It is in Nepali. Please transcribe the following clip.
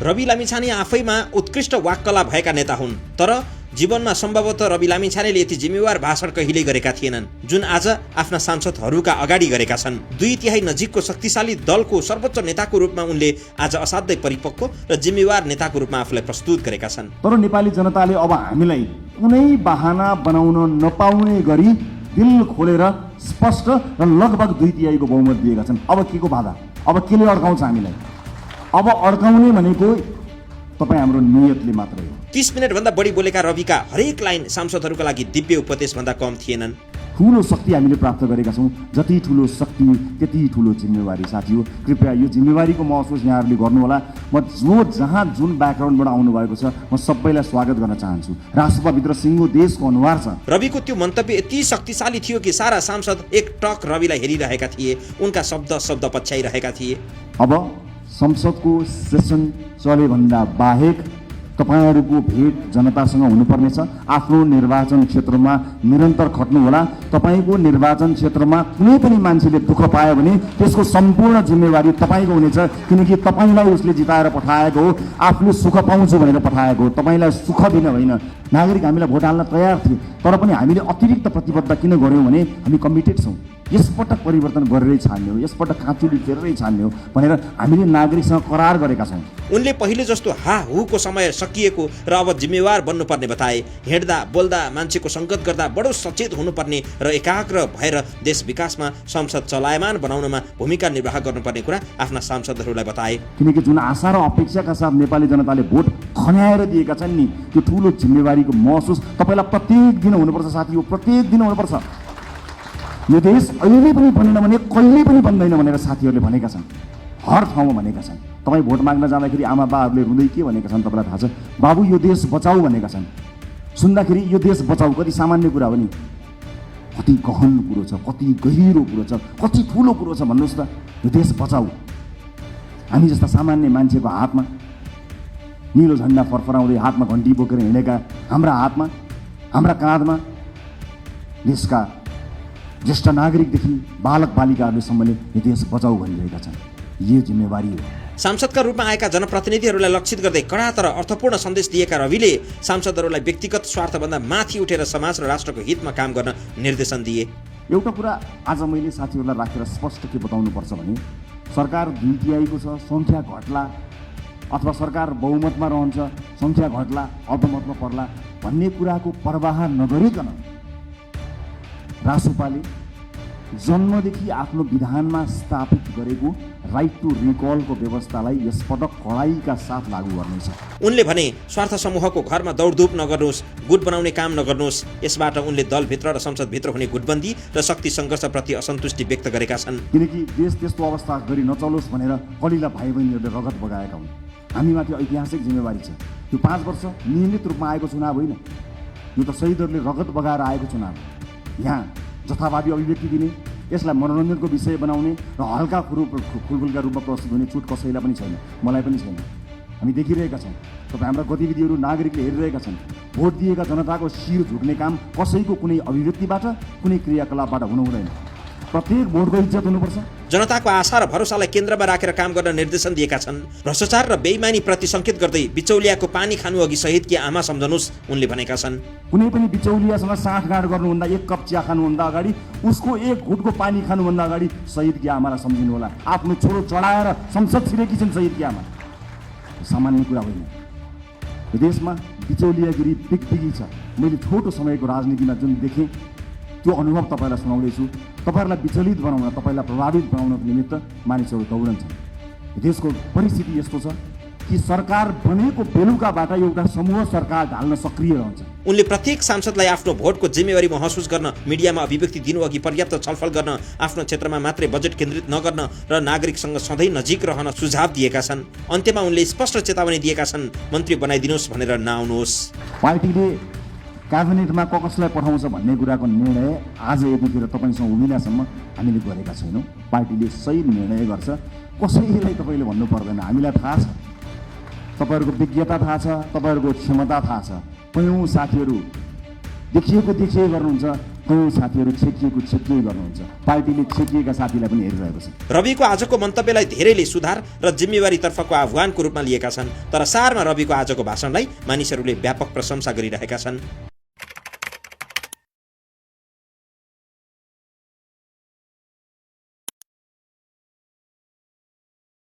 रवि लामिछाने आफैमा उत्कृष्ट वाक्कला भएका नेता हुन्, तर जीवनमा सम्भवतः रवि लामिछानेले यति जिम्मेवार भाषण कहिल्यै गरेका थिएनन् जुन आज आफ्ना सांसदहरूका अगाडि गरेका छन्। 2/3 नजिकको शक्तिशाली दलको सर्वोच्च नेताको रूपमा उनले आज असाध्यै परिपक्व र जिम्मेवार नेताको रूपमा आफूलाई प्रस्तुत गरेका छन्। तर नेपाली जनताले अब हामीलाई कुनै बहाना बनाउन नपाउने गरी दिल खोलेर स्पष्ट र लगभग 2/3 को बहुमत दिएका छन्। अब के को बाधा, अब केले अड्काउँछ हामीलाई? अब अड्काउने भनेको तपाईँ हाम्रो नियतले मात्रै हो। 30 मिनटभन्दा बढी बोलेका रविका हरेक लाइन सांसदहरूका लागि दिव्य उपदेशभन्दा कम थिएनन्। ठुलो शक्ति हामीले प्राप्त गरेका छौँ। जति ठुलो शक्ति त्यति ठुलो जिम्मेवारी साथी हो। कृपया यो जिम्मेवारीको महसुस यहाँहरूले गर्नुहोला। म जहाँ जुन ब्याकग्राउन्डबाट आउनुभएको छ म सबैलाई स्वागत गर्न चाहन्छु। राष्ट्रभित्र सिङ्गो देशको अनुहार छ। रविको त्यो मन्तव्य यति शक्तिशाली थियो कि सारा सांसद एक टक रविलाई हेरिरहेका थिए, उनका शब्द पछ्याइरहेका थिए। अब संसदको सेसन चलेभन्दा बाहेक तपाईहरूको भेट जनतासँग हुनुपर्नेछ। आफ्नो निर्वाचन क्षेत्रमा निरन्तर खट्नुहोला। तपाईँको निर्वाचन क्षेत्रमा कुनै पनि मान्छेले दुःख पायो भने त्यसको सम्पूर्ण जिम्मेवारी तपाईँको हुनेछ, किनकि तपाईँलाई उसले जिताएर पठाएको हो, आफूले सुख पाउँछु भनेर पठाएको हो, तपाईँलाई सुख दिन होइन। नागरिक हामीलाई भोट हाल्न तयार थिए, तर पनि हामीले अतिरिक्त प्रतिबद्धता किन गऱ्यौँ भने हामी कमिटेड छौँ। यसपटक परिवर्तन गरेरै छान्ने हो, यसपटक काँचुली फेरेरै छान्ने हो भनेर हामीले नागरिकसँग करार गरेका छौँ। उनले पहिले जस्तो हाहुको समय सकिएको र अब जिम्मेवार बन्नुपर्ने बताए। हिँड्दा बोल्दा मान्छेको सङ्गत गर्दा बडो सचेत हुनुपर्ने र एकाग्र भएर देश विकासमा संसद चलायमान बनाउनमा भूमिका निर्वाह गर्नुपर्ने कुरा आफ्ना सांसदहरूलाई बताए। किनकि जुन आशा र अपेक्षाका साथ नेपाली जनताले भोट खन्याएर दिएका छन् नि, त्यो ठुलो जिम्मेवारीको महसुस तपाईँलाई प्रत्येक दिन हुनुपर्छ साथी हो, प्रत्येक दिन हुनुपर्छ। यो देश अहिले पनि बनेन भने कहिले पनि बन्दैन भनेर साथीहरूले भनेका छन्, हर ठाउँमा भनेका छन्। तपाईँ भोट माग्न जाँदाखेरि आमा बाहरूले रुँदै के भनेका छन् तपाईँलाई थाहा छ? बाबु यो देश बचाऊ भनेका छन्। सुन्दाखेरि यो देश बचाऊ कति सामान्य कुरा हो नि, कति गहन कुरो छ, कति गहिरो कुरो छ, कति ठुलो कुरो छ भन्नुहोस् त। यो देश बचाऊ हामी जस्ता सामान्य मान्छेको हातमा, निलो झन्डा फरफराउँदै हातमा घन्टी बोकेर हिँडेका हाम्रा हातमा, हाम्रा काँधमा देशका ज्येष्ठ नागरिकदेखि बालक बालिकाहरूलेसम्मले यो देश बचाऊ भनिरहेका छन्। यो जिम्मेवारी हो। सांसदका रूपमा आएका जनप्रतिनिधिहरूलाई लक्षित गर्दै कडा तर अर्थपूर्ण सन्देश दिएका रविले सांसदहरूलाई व्यक्तिगत स्वार्थभन्दा माथि उठेर समाज र राष्ट्रको हितमा काम गर्न निर्देशन दिए। एउटा कुरा आज मैले साथीहरूलाई राखेर स्पष्ट के बताउनुपर्छ भने, सरकार 2/3 को छ, सङ्ख्या घट्ला अथवा सरकार बहुमतमा रहन्छ, सङ्ख्या घट्ला अल्पमतमा पर्ला भन्ने कुराको पर्वाह नगरिकन रासोपाले जन्मदेखि आफ्नो विधानमा स्थापित गरेको राइट टु रिकलको व्यवस्थालाई यसपटक कडाइका साथ लागू गर्नेछ। उनले भने स्वार्थ समूहको घरमा दौडधुप नगर्नुहोस्, गुट बनाउने काम नगर्नुहोस्। यसबाट उनले दलभित्र र संसदभित्र हुने गुटबन्दी र शक्ति सङ्घर्षप्रति असन्तुष्टि व्यक्त गरेका छन्। किनकि देश त्यस्तो अवस्था गरी नचलोस् भनेर कलिला भाइ बहिनीहरूले रगत बगाएका हुन्। हामीमाथि ऐतिहासिक जिम्मेवारी छ। यो 5 वर्ष नियमित रूपमा आएको चुनाव होइन, यो त शहीदहरूले रगत बगाएर आएको चुनाव। यहाँ जथाभावी अभिव्यक्ति दिने, यसलाई मनोरञ्जनको विषय बनाउने र हल्का फुलफुलका रूपमा प्रस्तुत हुने छुट कसैलाई पनि छैन, मलाई पनि छैन। हामी देखिरहेका छौँ, तपाईँ हाम्रा गतिविधिहरू नागरिकले हेरिरहेका छन्। भोट दिएका जनताको शिर झुक्ने काम कसैको कुनै अभिव्यक्तिबाट, कुनै क्रियाकलापबाट हुनु हुँदैन। प्रत्येक भोटको इज्जत हुनुपर्छ। जनताको आशा र भरोसालाई केन्द्रमा राखेर काम गर्न निर्देशन दिएका छन्। भ्रष्टाचार र बेइमानी प्रति सङ्केत गर्दै बिचौलियाको पानी खानु अघि शहीदकी आमा सम्झनुहोस् उनले भनेका छन्। कुनै पनि बिचौलियासँग साँठगाँठ गर्नुभन्दा, एक कप चिया खानुभन्दा अगाडि, उसको एक घुटको पानी खानुभन्दा अगाडि शहीदकी आमालाई सम्झिनु होला। आफ्नो छोरो चढाएर संसद छिरेकी छन् शहीदकी आमा। सामान्य कुरा होइन। यो देशमा बिचौलियागिरी बिगबिगी छ। मैले छोटो समयको राजनीतिमा जुन देखेँ त्यो अनुभव तपाईँलाई सुनाउँदैछु। तपाईँहरूलाई विचलित बनाउन, तपाईँलाई प्रभावित बनाउनको निमित्त मानिसहरू दौडन्छन्। देशको परिस्थिति यस्तो छ कि सरकार बनेको बेलुकाबाट एउटा समूह सरकार ढाल्न सक्रिय रहन्छ। उनले प्रत्येक सांसदलाई आफ्नो भोटको जिम्मेवारी महसुस गर्न, मिडियामा अभिव्यक्ति दिनु अघि पर्याप्त छलफल गर्न, आफ्नो क्षेत्रमा मात्रै बजेट केन्द्रित नगर्न र नागरिकसँग सधैँ नजिक रहन सुझाव दिएका छन्। अन्त्यमा उनले स्पष्ट चेतावनी दिएका छन्, मन्त्री बनाइदिनुहोस् भनेर नआउनुहोस्। पार्टीले क्याबिनेटमा कसलाई पठाउँछ भन्ने कुराको निर्णय आज यतिखेर तपाईँसँग उभिँदासम्म हामीले गरेका छैनौँ। पार्टीले सही निर्णय गर्छ, कसैलाई तपाईँले भन्नु पर्दैन। हामीलाई थाहा छ, तपाईँहरूको विज्ञता थाहा छ, तपाईँहरूको क्षमता थाहा छ। कयौँ साथीहरू देखिएको गर्नुहुन्छ, कयौँ साथीहरू छेकिए गर्नुहुन्छ। पार्टीले छेकिएका साथीलाई पनि हेरिरहेको छ। रविको आजको मन्तव्यलाई धेरैले सुधार र जिम्मेवारीतर्फको आह्वानको रूपमा लिएका छन्, तर सारमा रविको आजको भाषणलाई मानिसहरूले व्यापक प्रशंसा गरिरहेका छन्।